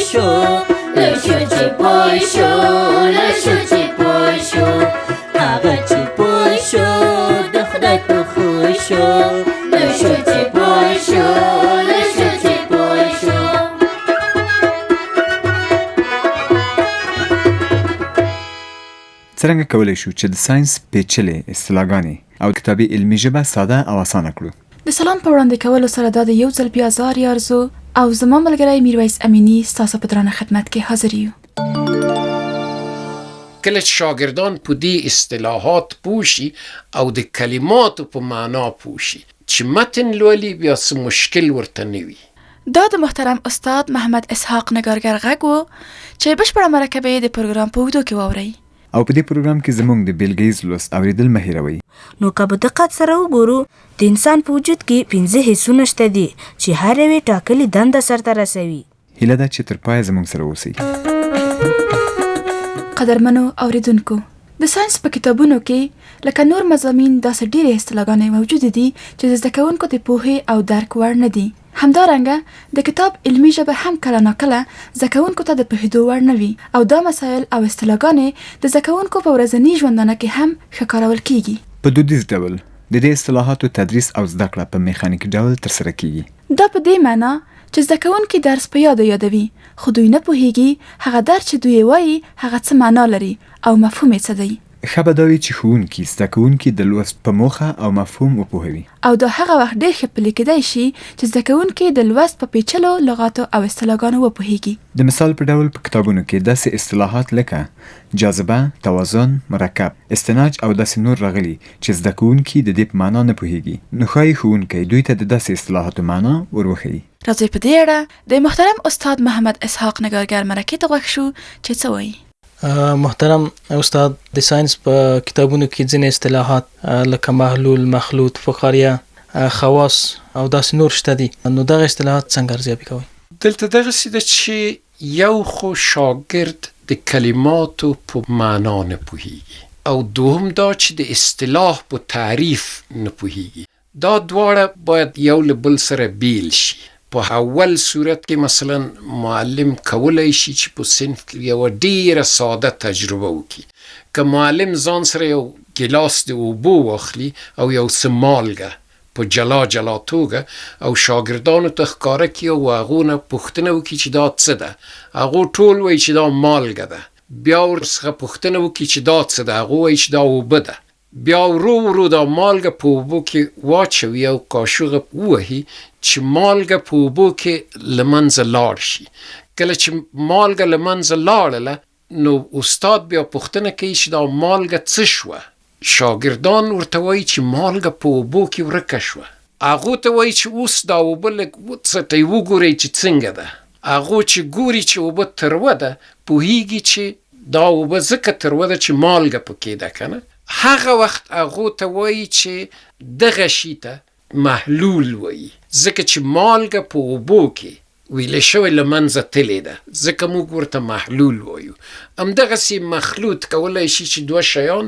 شو، لږ شو چې پوه شو، لږ شو چې پوه شو، هغه چې پوه شو د خدای په خوی شو، لږ شو چې پوه شو، لږ شو چې پوه شو. څرنګه کولی شو چې د ساینس پیچلې اصطلاحګانې او کتابي علمي ژبه ساده او اسانه کړو؟ د سلام په وړاندې کولو سره دا د یو ځل بیا زار یارزو او زما ملګری میرویس امیني ستاسو په درانه خدمت کې حاضر یو. کله چې شاګردان په دې اصطلاحات پوه شي او د کلماتو په معنا پوه شي، چې متن لولي بیا څه مشکل ورته نه وي. دا د محترم استاد محمد اسحاق نګارګر غږ و چې بشپړه مرکه به یې د پروګرام په اوږدو کې واورئ. او په دې پروګرام کې زموږ د بېلګه ییز لوست اورېدل مه هېروئ. نو که په دقت سره وګورو د انسان په وجود کې پنځه حسونه شته دي چې هر یو یې ټاکلې دنده سرته رسوي. هیله ده چې تر پایه زموږ سره اوسئ. قدرمنو اورېدونکو! د ساینس په کتابونو کې لکه نور مضامین داسې ډېرې اصطلاحګانې موجودې دي چې د زده کوونکو د پوهې او درک وړ نه دي. همدارنګه د کتاب علمي ژبه هم کله ناکله زده کوونکو ته د پوهېدو وړ نه وي او دا مسایل او اصطلاحګانې د زده کوونکو په ورځني ژوندانه کې هم ښه کارول کېږي. په دودیز ډول د دې اصطلاحاتو تدریس او زده کړه په میخانیکي ډول ترسره کېږي. دا په دې معنا چې زده کوونکي درس په یادو یادوي، خو دوی نه پوهېږي هغه درس چې دوی یې وايي هغه څه معنا لري او مفهوم یې څه دی. ښه به دا وي چې ښوونکي زده کوونکي د لوست په موخه او مفهوم وپوهوي. او دا هغه وخت ډېر ښه پلي کېدای شي چې زده کوونکي د لوست په پېچلو لغاتو او اصطلاحګانو وپوهېږي. د مثال په ډول په کتابونو کې داسې اصطلاحات لکه، جاذبه، توازن، مرکب، استناج او داسې نور راغلي چې زده کوونکي د دې په معنا نه پوهېږي، نو ښايي ښوونکی دوی ته د داسې اصطلاحاتو معنا ور وښيي. راځئ په دې اړه د محترم استاد محمد اسحاق نګارګر مرکې ته غوږ شو چې څه وايي. محترم استاد د ساينس په کتابونو کې ځینې اصطلاحات لکه محلول، مخلوط، فقاریه، خواص او داسې نور شته دي نو دغه اصطلاحات څنګه ارزیابي کوئ؟ دلته دغسې ده چې یو خو شاګرد د کلماتو په معنا نه پوهیږي او دوهم دا چې د اصطلاح په تعریف نه پوهیږي. دا دواړه باید یو له بل سره بیل شي. په اول صورت کې مثلا معلم کولای شي چې په صنف کې یوه ډیره ساده تجربه وکړي. که معلم ځان سره یو ګیلاس د اوبو واخلي او یو څه مالګه په جلا جلا توګه او شاګردانو ته ښکاره کړي او هغو نه پوښتنه وکړي چې دا څه ده، هغو ټول وایي چې دا مالګه ده. بیا ورڅخه پوښتنه وکړي چې دا څه ده، هغو وایي چې دا اوبه ده. بیا ورو ورو دا مالګه په اوبو کې واچوي او کاشوغه ووهي چې مالګه په اوبو کې له منځه لاړ شي. کله چې مالګه له منځه لاړله نو استاد بیا پوښتنه کوي چې دا مالګه څه شوه؟ شاګردان ورته وایي چې مالګه په اوبو کې ورکه شوه. هغو ته وایي چې اوس دا اوبه لږ وڅټئ وګورئ چې څنګه ده. هغو چې ګوري چې اوبه تروه ده پوهیږي چې دا اوبه ځکه تروه ده چې مالګه پکې ده کنه. هغه وخت هغو ته وایي چې دغه شي ته محلول وایي ځکه چې مالګه په اوبو کې ویلې شوې له منځه تلې ده ځکه موږ ورته محلول وایو. همدغسې مخلوط کولای شي چې دوه شیان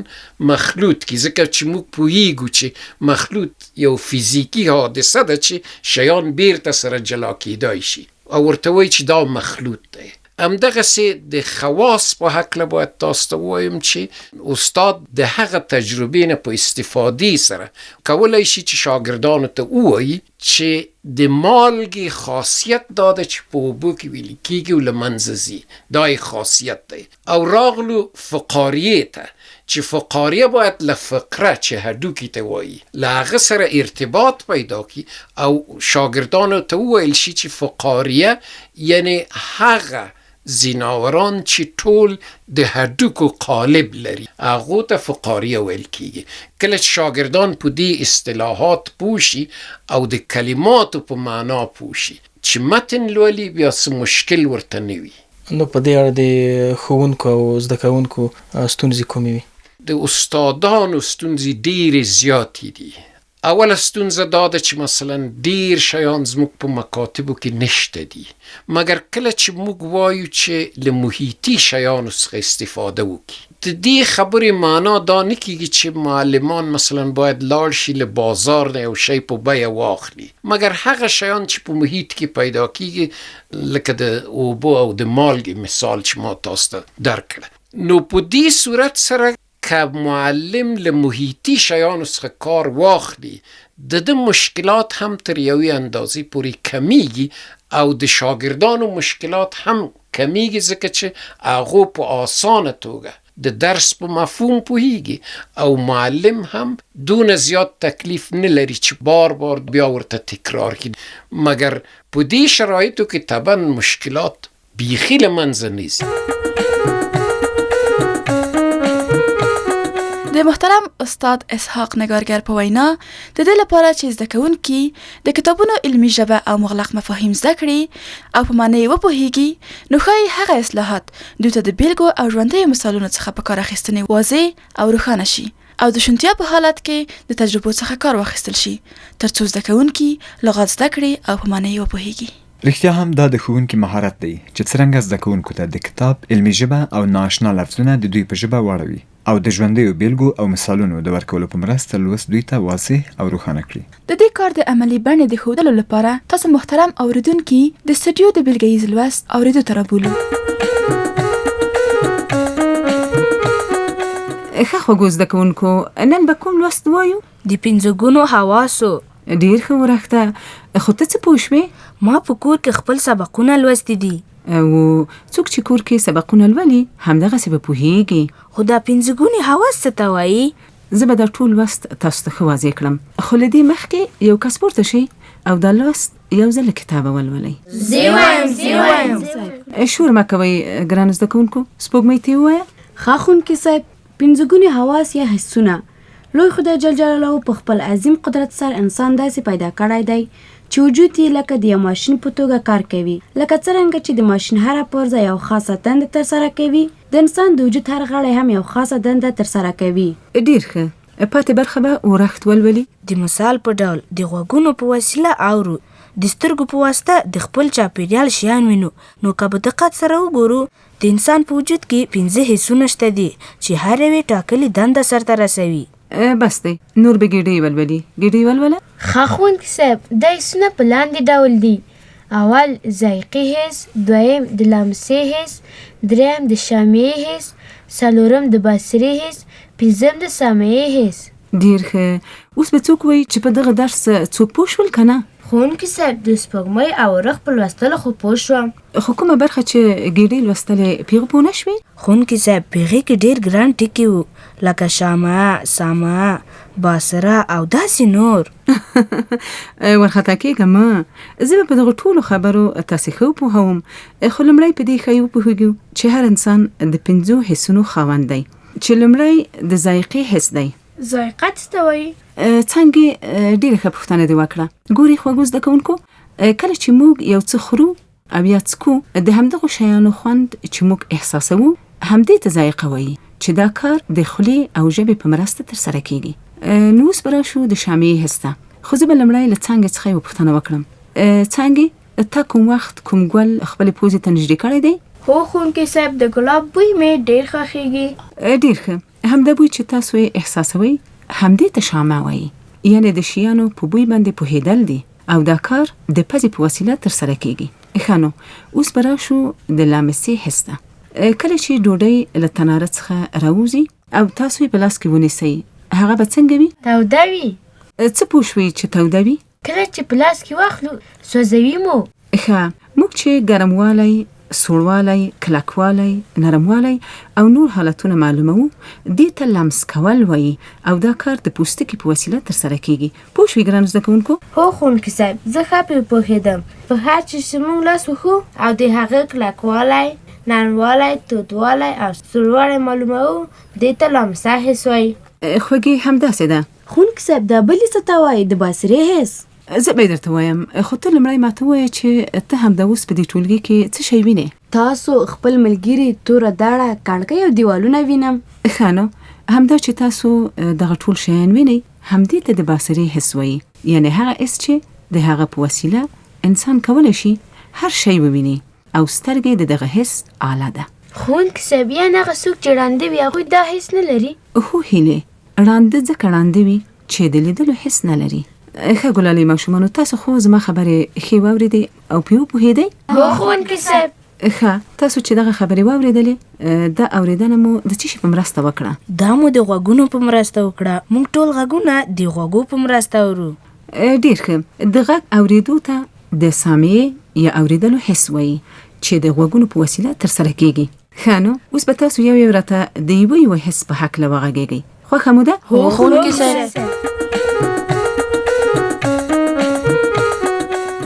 مخلوط کړي ځکه چې موږ پوهیږو چې مخلوط یو فزیکي حادثه ده چې شیان بیرته سره جلا کیدای شي او ورته وایي چې دا مخلوط دی. همدغسې د خواص په هکله باید تاسو ته ووایم چې استاد د هغه تجربې نه په استفادې سره کولای شي چې شاګردانو ته ووایي چې د مالګې خاصیت دا ده چې په اوبو کې ویلي کیږي او له منځه ځي، دا یې خاصیت دی. او راغلو فقاریې ته چې فقاریه باید له فقره چې هډوکي ته وایي له هغه سره ارتباط پیدا کړي او شاګردانو ته وویل شي چې فقاریه یعنې هغه ځناوران چې ټول د هډوکو قالب لري هغو ته فقاریه ویل کیږي. کله چې شاګردان په دې اصطلاحات پوه شي او د کلماتو په معنا پوه شي چې متن لولي بیا څه مشکل ورته نه وي. نو په دې اړه د ښوونکو او زده کوونکو ستونزې کومې وي؟ د استادانو ستونزې ډېرې زیاتې دي. اوله ستونزه دا ده چې مثلا ډیر شیان زموږ په مکاتبو کې نشته دي، مګر کله چې موږ وایو چې له محیطي شیانو څخه استفاده وکړي، د دې خبرې معنا دا نه کیږي چې معلمان مثلا باید لاړ شي له بازار نه یو شی په بیه واخلي، مګر هغه شیان چې په محیط کې پیدا کیږي لکه د اوبو او د مالګې مثال چې ما تاسو ته درکړه، نو په دې صورت سره که معلم له محیطي شیانو څخه کار واخلي، د ده مشکلات هم تر یوې اندازې پورې کمیږي او د شاګردانو مشکلات هم کمیږي، ځکه چې هغو په اسانه توګه د درس په مفهوم پوهیږي او معلم هم دونه زیات تکلیف نه لري چې بار بار بیا ورته تکرار کړي. مګر په دې شرایطو کې طبعا مشکلات بیخي له منځه نه ځي. د محترم استاد اسحاق نګارګر په وینا، د دې لپاره چې زده کوونکي د کتابونو علمي ژبه او مغلق مفاهیم زده کړي او په معنی یې وپوهیږي، نو ښایي هغه اصلاحات دوی ته د بیلګو او ژوندیو مثالونو څخه په کار اخیستنې واضح او روښانه شي او د شونتیا په حالت کې د تجربو څخه کار واخیستل شي ترڅو زده کوونکي لغات زده کړي او په معنی یې وپوهیږي. رښتیا هم دا د ښوونکي مهارت دی چې څرنګه زده کوونکو ته د کتاب علمي ژبه او نااشنا لفظونه د دوی په ژبه واړوي او د ژوندیو بېلګو او مثالونو د ورکولو په مرسته لوست دوی ته واضح او روښانه کړي. د دې کار د عملي بڼې د ښودلو لپاره تاسو محترم اورېدونکي د سټډیو د بېلګه ییز لوست اورېدو ته رابولو. ښه خوږو زده کوونکو، نن به کوم لوست وایو؟ د پنځه ګونو حواسو. ډېر ښه ورښته، خو ته څه پوه شوې؟ ما په کور کې خپل سبقونه لوستي دي. او څوک چې کور کې سبقونه لولي همدغسې به پوهېږي. خو دا پنځه ګوني حواس څه ته وایي؟ زه به دا ټول لوست تاسو ته ښه واضح کړم، خو له دې مخکې یو کس پورته شئ او دا لوست یو ځل له کتابه ولولئ. زه وایم، زه وایم. شور مه کوئ ګرانو زده کوونکو، سپوږمۍ ته یې ووایه. ښه ښوونکي صاحب، پنځه ګوني حواس یا حسونه. لوی خدای جل جلاله په خپل عظیم قدرت سره انسان داسې پیدا کړی دی چې وجود یې لکه د یو ماشین په توګه کار کوي. لکه څرنګه چې د ماشین هره پرزه یو خاصه دنده ترسره کوي، د انسان د وجود هر غړی هم یو خاصه دنده ترسره کوي. ډېر ښه، پاتې برخه به اورښت ولولي. د مثال په ډول د غوږونو په وسیله اورو، د سترګو په واسطه د خپل چاپیریال شیان وینو. نو که په دقت سره وګورو، د انسان په وجود کې پنځه حسونه شته دي چې هر یو یې ټاکلې دنده سرته رسوي. بس دی، نور به ګېډۍ ولولي. ګېډۍ ولوله. ښه ښوونکي صاحب، دا حسونه په لاندې ډول دي: اول ذایقي حس، دویم د لامسې حس، دریم د شامعې حس، څلورم د بصري حس، پنځم د سامعې حس. ډېر ښه، اوس به څوک وایي چې په دغه درس څوک پوه شول که نه؟ ښوونکي صاحب، د سپوږمۍ او اورښت په لوستلو خو پوه شوم. خو کومه برخه چې ګېډۍ لوستلې پېغو پوه نه شوې؟ ښوونکي صاحب، په هغې کې ډېر ګران ټکي وو، لکه شامعه، سامعه، باصره او داسې نور. وارخطا کېږه مه، زه به په دغو ټولو خبرو تاسې ښه وپوهوم، خو لومړی په دې ښايي وپوهېږو چې هر انسان د پنځو حسونو خاوند دی، چې لومړی د ذایقې حس دی. ذایقه څه ته وایي؟ څانګې، ډېره ښه پوښتنه دې وکړه. ګوري خوږو زده کوونکو، کله چې موږ یو څه خورو او یا څکو، د همدغو شیانو خوند چې موږ احساسوو همدې ته ذایقه وایي، چې دا کار د خولې او ژبې په مرسته ترسره کېږي. نو اوس به راشو د شامعې حس ته، خو زه به لومړی له څانګې څخه یوه پوښتنه وکړم. څانګې، تا کوم وخت کوم ګل خپلې پوزې ته نږدې کړی دی؟ هو ښوونکی صاحب، د ګلاب بوی مې ډېر خوښېږي. ډېر ښه، همدا بوی چې تاسو یې احساسوئ همدې ته شامه وایي، یعنې د شیانو په بوی باندې پوهېدل دي او دا کار د پزې په وسیله ترسره کېږي. ښه نو اوس به راشو د لامسې حس ته. کله چې ډوډۍ له تناره څخه راووځي او تاسو یې په لاس کې ونیسئ، هغه به څنګه وي؟ توده وي. څه پوه شوئ چې توده وي؟ کله چې په لاس کې واخلو سوځوي مو. ښه، موږ چې ګرموالی، سوړوالی، کلکوالی، نرموالی او نور حالتونه معلوموو، دې ته لمس کول وايي او دا کار د پوستکي په وسیله ترسره کېږي. پوه شوئ ګرانو زده کوونکو؟ هو ښوونکي صاحب، زه ښه پرې پوهېدم. په هر چیز چې موږ لاس وښو او د هغه کلکوالی، نرموالی، تودوالی او سوړوالی معلوموو، دې ته لامسه حس وايي. خوږې همداسې ده. ښوونکي صاحب، دا بلې څه ته وايي؟ د باصرې حس؟ زه به یې درته وایم، خو ته لومړی ماته ووایه چې ته همدا اوس په دې ټولګي کې څه شی وینې؟ تاسو، خپل ملګري، توره دړه، کړکۍ او دیوالونه وینم. ښه نو همدا چې تاسو دغه ټول شیان وینئ، همدې ته د باصرې حس وایي، یعنې هغه حس چې د هغه په وسیله انسان کولی شي هر شی وویني او سترګې د دغه حس آله ده. ښوونکی صاحب، یعنې هغه څوک چې ړانده وي هغوی دا حس نه لري؟ هو هیلې، ړانده ځکه ړانده وي چې د لیدلو حس نه لري. ښه ګلالۍ ماشومانو، تاسو خو زما خبرې ښې واورېدې او پرې وپوهېدئ؟ هو ښوونکی صاحب. ښه، تاسو چې دغه خبرې واورېدلې، دا اورېدنه مو د څه شي په مرسته وکړه؟ دا مو د غوږونو په مرسته وکړه، موږ ټول غږونه د غوږو په مرسته اورو. ډېر ښه، د غږ اورېدو ته د سامعې یا اورېدلو حس وايي چې د غوږونو په وسیله ترسره کېږي. ښه نو اوس به تاسو یو یو راته د یوه یوه حس په هکله وغږېږئ. خوښه مو ده؟ هو ښوونکی صاحب.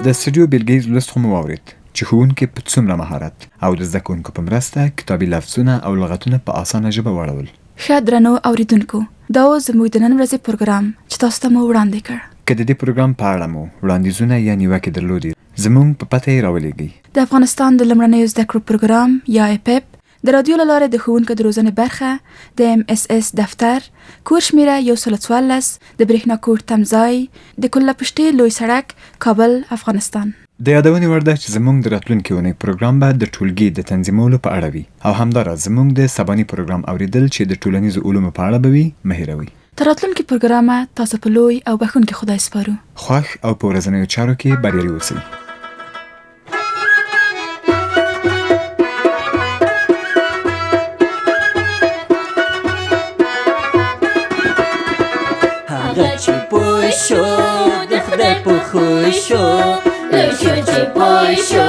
د سټډیو بېلګیز لوست خو مو واورېد چې ښوونکي په څومره مهارت او د زده کوونکو په مرسته کتابي لفظونه او لغتونه په اسانه ژبه واړول. ښه درنو اورېدونکو دا و زموږ د نن ورځې پروګرام چې تاسو ته مو وړاندې کړ. که د دې پروګرام په اړه مو وړاندیزونه یا نیوکې درلودې زموږ په پته یې راولېږئ. د افغانستان د لومړنیو زده کړو پروګرام یا اپپ د رادیو له لارې د ښوونکو د روزنې برخه، د ایم اس اس دفتر، کور شمېره 114، د برېښنا کوټ تمځای، د کله پشتې لوی سړک، کابل، افغانستان. د یادونې وړ ده چې زموږ د راتلونکې اونۍ پروګرام به د ټولګي د تنظیمولو په اړه وي او همداراز زموږ د سباني پروګرام اورېدل چې د ټولنیزو علومو په اړه به وي، مه هېروئ. تر راتلونکي پروګرامه تاسو په لوی او بښونکي خدای سپارو. خوښ او په ورځنیو چارو کې بریالي اوسئ. هغه چې پوه شو د خدای په خوی شو، لوی شو چې پوه شو،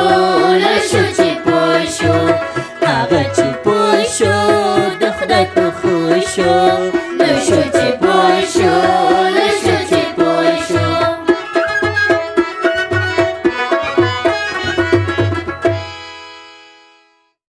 لوی شو چې پوه شو، هغه چې